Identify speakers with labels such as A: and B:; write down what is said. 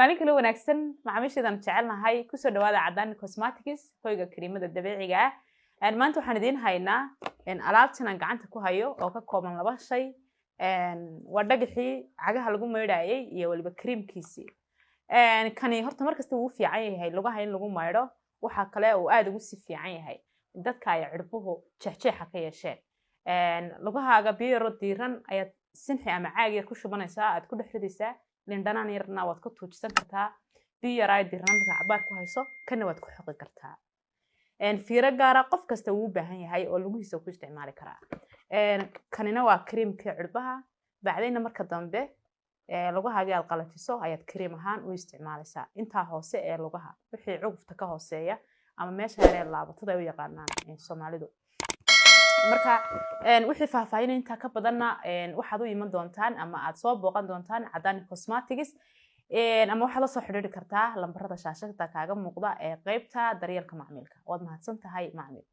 A: Maalin kale wanaagsan, macaamiishadan jecelnahay, kusoo dhawaada Cadani Cosmetics, hoyga kariimada dabiiciga ah. Maanta waxaan idiin haynaa alaabtan aan gacanta ku hayo oo ka kooban laba shay: waa dhagaxii cagaha lagu maydhayay iyo weliba kariimkiisii. Kani horta markasta wuu fiican yahay lugaha in lagu maydho. Waxaa kale uu aada ugu sii fiican yahay dadka ay cirbuhu jeexjeexa ka yeesheen. Lugahaaga biyo yaro diiran ayaad sinxi ama caag yar ku shubanaysaa, aad ku dhex ridaysaa, lindhanaan yarna waad ku tuujisan kartaa. Biyo yaraa diiran markaa cabaar ku hayso, kana waad ku xoqi kartaa. Fiiro gaara, qof kasta wuu u baahan yahay oo lugihiisa ku isticmaali karaa. Kanina waa kariimkii cirbaha. Bacdayna marka dambe lugahaagii aad qalajiso ayaad kariim ahaan u isticmaalaysaa intaa hoose ee lugaha, wixii cugufta ka hooseeya ama meesha yaree laabatada ay u yaqaanaan Soomaalidu. Marka wixii faahfaahin intaa ka badanna waxaad u iman doontaan ama aad soo booqan doontaan Cadani Cosmetics, ama waxaad la soo xidhiiri kartaa lambarada shaashada kaaga muuqda ee qeybta daryeelka macmiilka. Waad mahadsan tahay, macmiil.